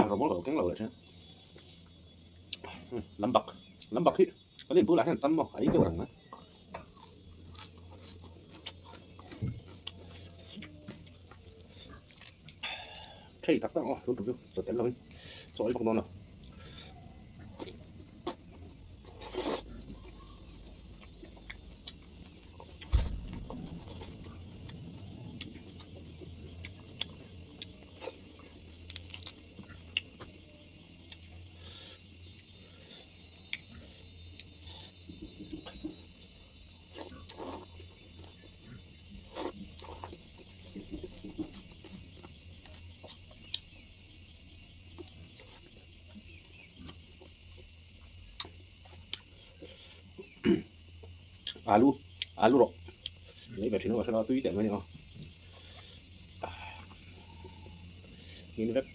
Rawmawl ka lo keng lo leh thin lambak lambak hi kan in bulah hian a tam maw a ei deuh reng mai. Thei tak tak aw tun tum chu chaw tel lovin chaw ei bawk dawn lo. Alu alu rawh lei ve thin a hre tui teh mai a ni vek.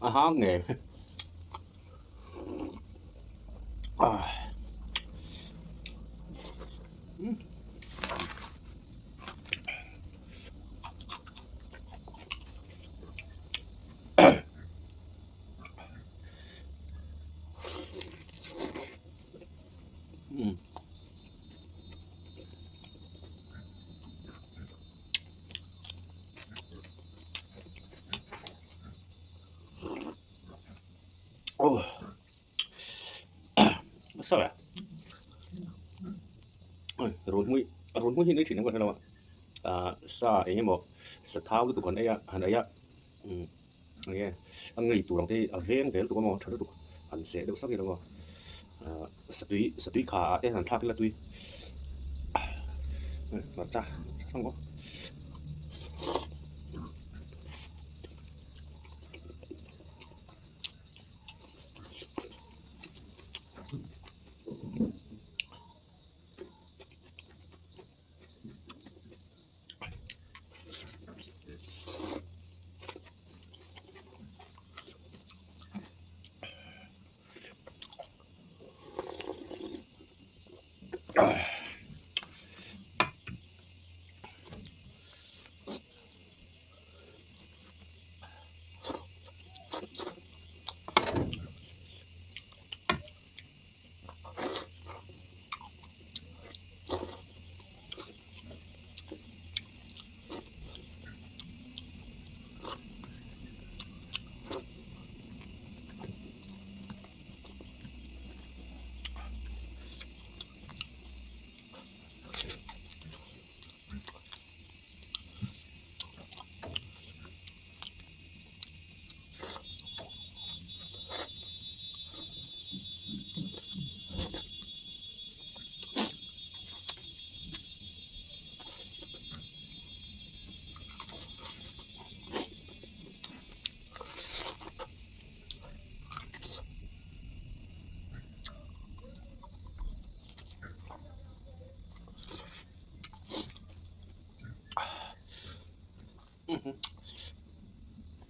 A hang ngei Aw sao oi runhmui runhmui hi nei thin ang ka hre lo a ah sa eng emaw sa thau lutuk han ei a han ei a umm enge a ngei tur ang te hi a veng vel tuk emaw tha lutuk han seh deuh sak ila maw ah satui satui kha ah te han thlak ila tui hmarcha hmarcha ang aw.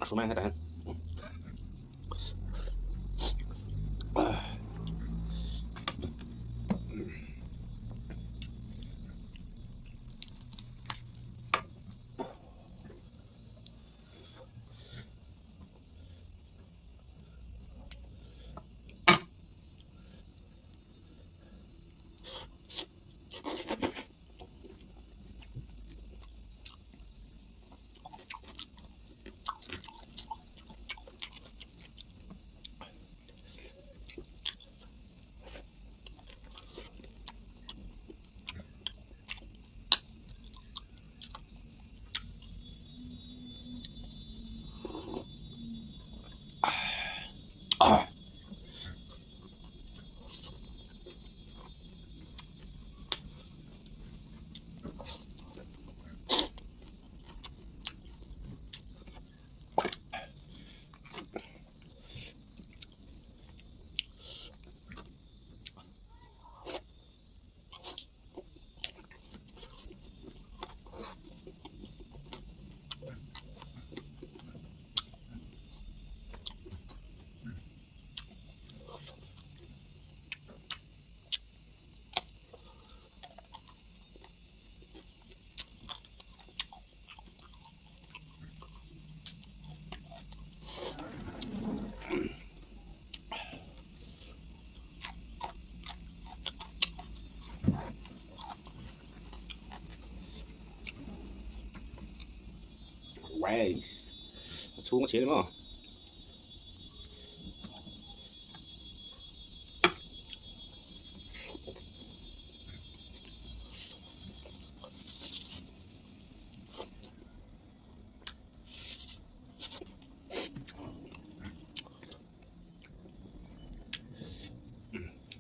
A hru mai ang hetah hian. Rice a chhung a chhe emaw.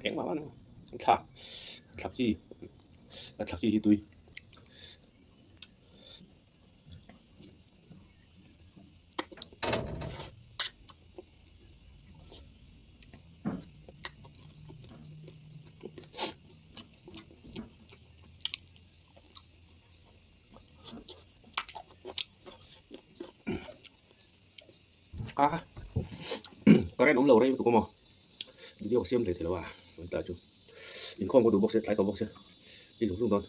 Engmah a thla thla khi a thla khi hi tui. A current awm lo rei lutuk awm aw video ka siam hle thei lo a tlai chu inkhawm ka duh bawk sia tlai tawh bawk sia ti zung zung dawn.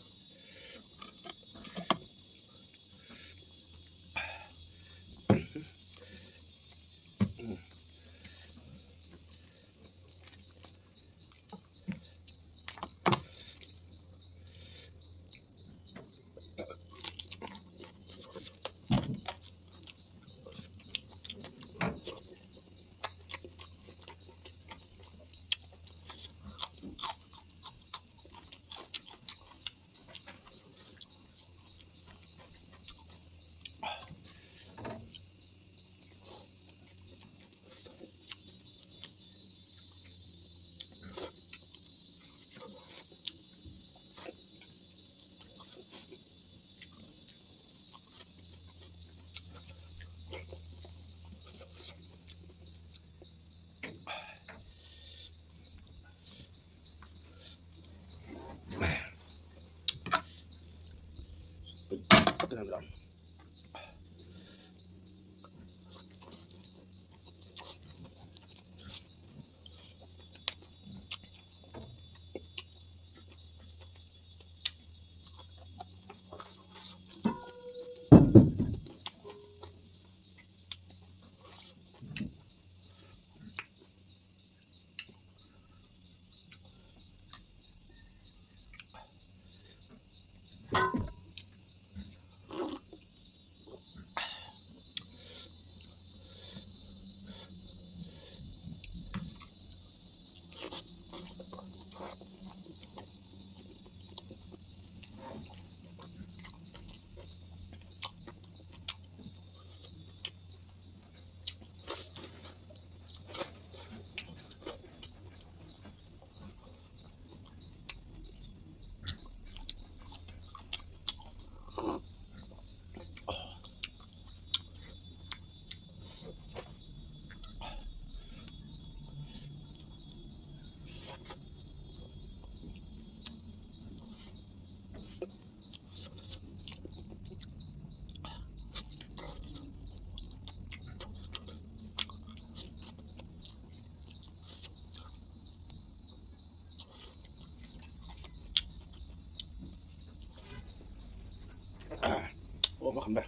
va kham ve.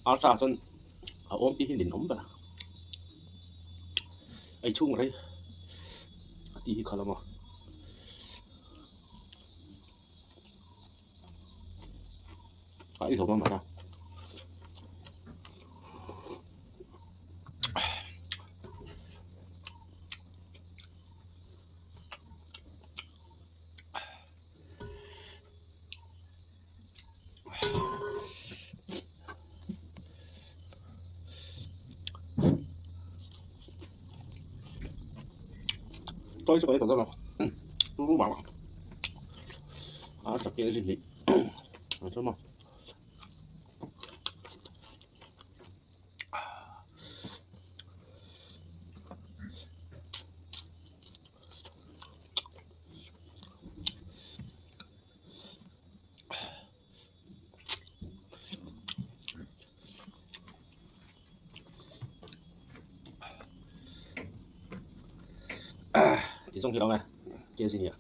Arsa chuan a awm tih hi nin awm ber a ei chhung rei a tih hi kha lama. A i hlawm a mahna. Tôi sẽ có thể là tôi bảo à tập cái gì nhỉ cho mà Ti zawng hi lo nge ke zin nia.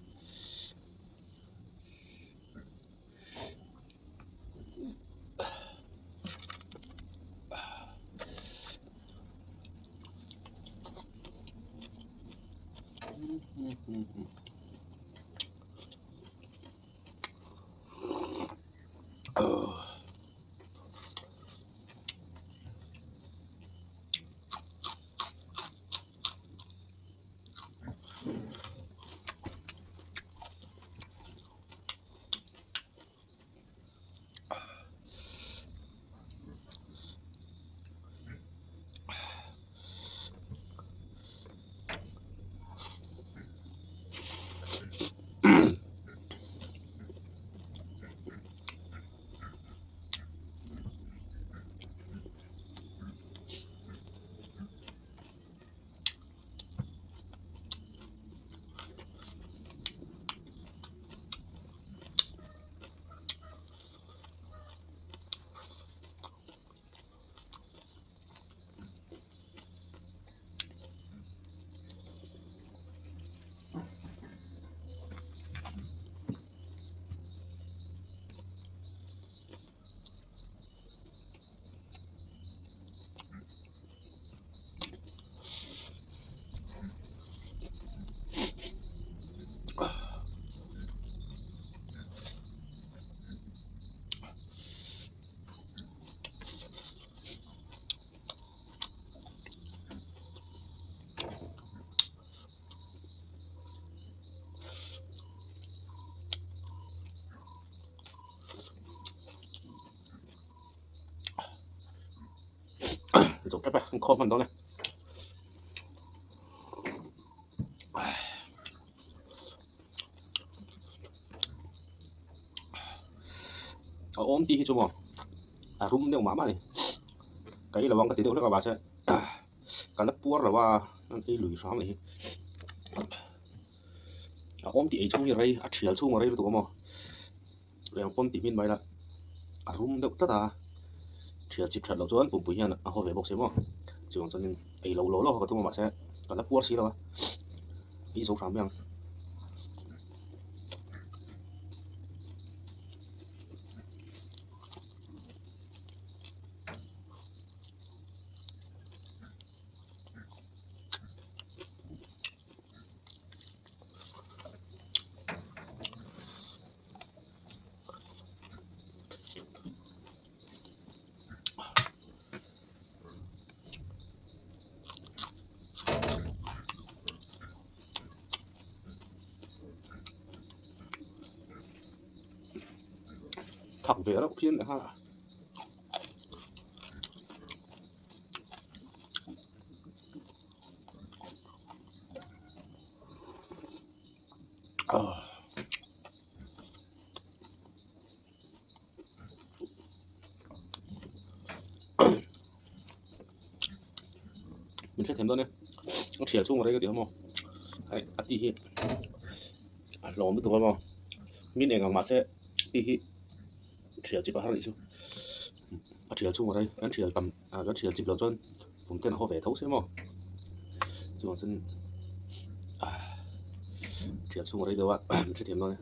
Zo tep e an khawm hman dawn e. A awm tih hi chu maw a rum deuh mah mah a ni. Ka ei lo ang ka ti deuh hlek a mahse ka la puar lo a an ei lui hram a ni hi. A awm tih ei chhung hi rei a thial chhung a rei lutuk a maw. Leng pawn tih hmin mai la a rum deuh tlat a thial chip that loh chuan pumpui hian a haw ve bawk si maw chuvang chuanin ei lo lo lo ka tum a mahse ka la puar si lo a ei zo hram mai ang. Thak ve reuh phian leh nghal a. Min hrethiam dawn e. A thial chhung a rei ka ti a maw. Hei a ti hi a hlawm lutuk a maw. Min eng ang mahse ti hi thial chip a har anih chu. A thial chhung a rei kan thial tam ah kan thial chip loh chuan pum ten a haw ve tho se maw. Chuvang chuan thial chhung a rei deuh a min hrethiam dawn e.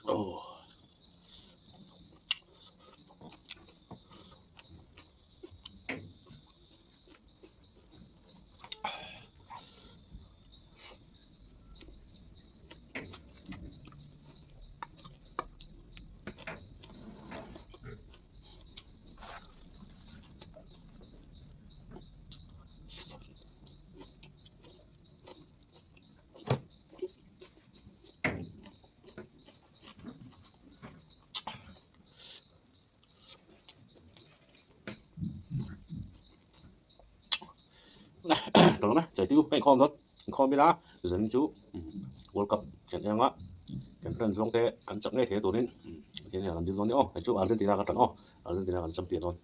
Oh. Ka lawm e chai tiu ka inkhawm dawn inkhawm ila zanin chu world cup kan en anga kan friend zawng te an chak ngei thei turin pathian hian an dil dawn nia aw hei chu Argentina ka tan aw Argentina kan champion dawn.